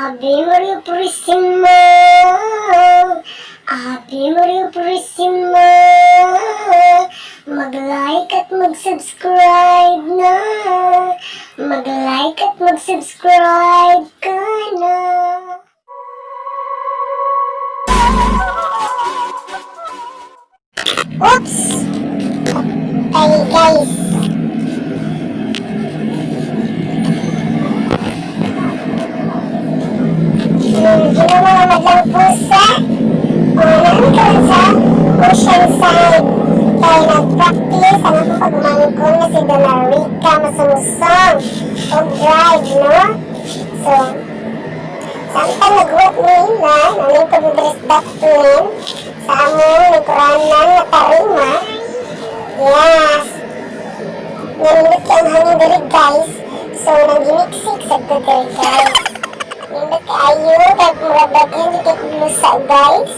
Ave Maria Purísima, Ave Maria Purísima, mag-like at mag-subscribe na, mag-like at mag-subscribe ka na. Oops! Ay guys, ginawa madlang pusa, o namin karon sa Oceanside. Kaya nag-practice ang akong pagmangkon na si Dona Rica Masamusong o drive, no? So, samtang naghuwat nila, nalingkod ng dress doctrine sa among lingkuranan nga tarima. Yes! Nalindot kay ang hangin diri guys. So, nangginiksik sa ko diri guys. Nindot kaayo, kay murag bagyo kay kuglusa guys.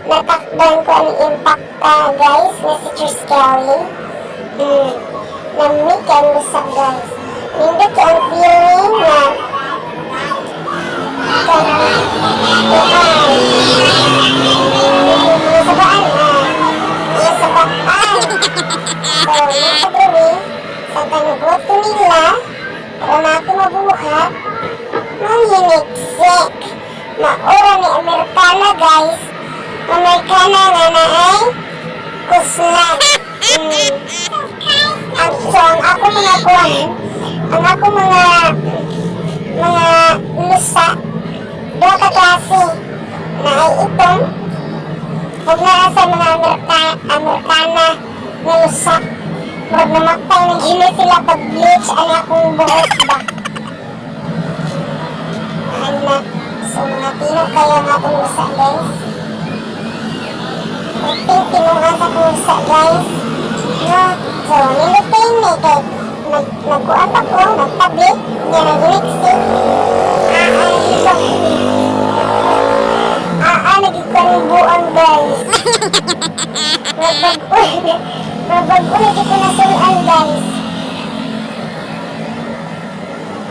Natakdan ko ang impacta guys, na si Triskelly. Nami kay ang lusa guys. Nindot kay ang feeling na kanang kuan. Mga sabaan ah. Mga sabaan. So, nasa diri, sa tanugot ko nila, para na ako mabuhat, manghiniksik. Maura ni Amerikana guys. Amerikana nga na ay kuslan. So, ang ako mga kuwan, ang ako mga lusa, duha ka klase na ay itong huwag na sa mga Amerikana nga lusa. Murag namatay na gini sila pag bleach ang akong buhok ba. Anak, so mga tino kayo nga akong lusa guys. Puting tinuha sa akong lusa guys. No, so nilutin ni kay nagkuan pa ko, nagtabi, niya naginiksik. Nagikuan buang guys. Nabag-o na di ko nasulan guys.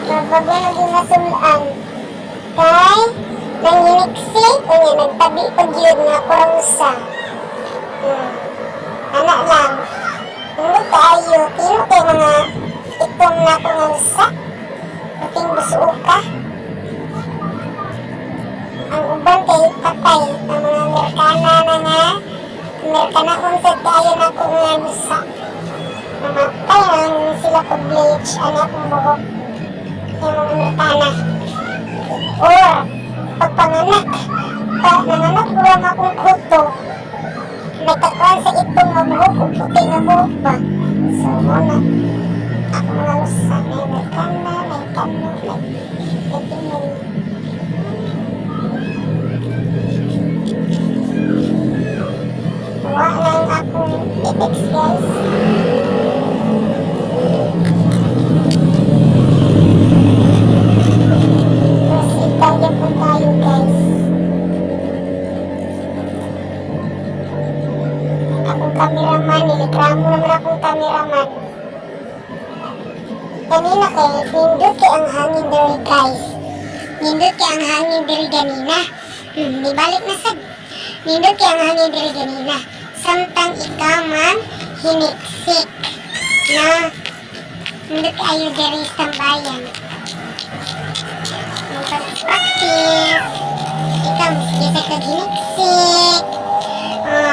Nabag-o na di nasulan. Kay, nanginiksik, unya nagtabi pag yun nga kurang sa. Anak lang. Hindi kaayo, tino kay mga itom na ako nga lusa. Puting busuka. Ang uban kay patay, ang mga Amerikana na nga, Amerikana kung sa kaayo na ako nga lusa. Namatay lang sila pag bleach, ano akong buhok. Yung mga Amerikana. Or, pagpanganak, nanganak ko ang akong kuto. May kakuan sa itong nga buhok o puti nga buhok ba? So, muna, ako mga lusa, may Amerikana, may kano, may Pinoy. Wala lang akong i-text guys. Proceed tayo po tayo guys. Akong cameraman, nilikramo naman akong cameraman. Kanina kay, nindot kay ang hangin diri guys. Nindot kay ang hangin diri ganina. Nibalik na sad. Nindot kay ang hangin diri ganina. Samtang ikaw man hiniksik. No? Nindot kaayo diri sa tambayan. Magpag-practice. Ikaw, sige sa kag hiniksik.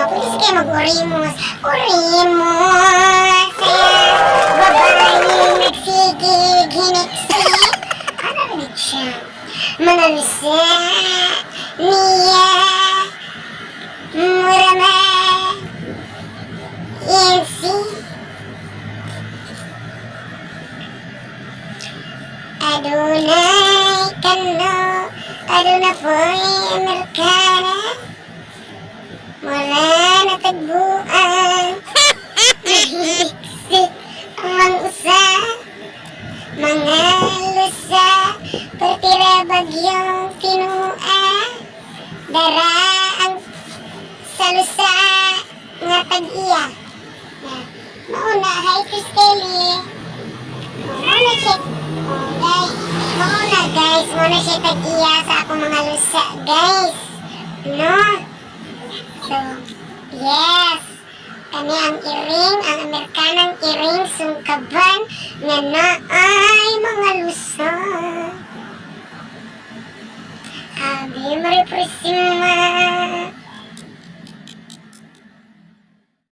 Pwede sige mag-orimos. Orimos! Babaeng nagsigig hiniksik. Ano rin siya? Mga lusa niya murama yansi adunay kano aduna po'y Amerikana wala natagbuan nahiliksik ang usa mga lusa pertira bagyong tinua dara ang sa lusa nga tag-iya. Mauna, hi Chris Kelly. Mauna check. Oh, guys. Mao na, guys, mao na siya tag-iya sa akong mga lusa, guys. No? So, yes. Kani ang iring, ang Amerikanang iring sungkaban nga naay mga lusa. Ave Maria Purisima.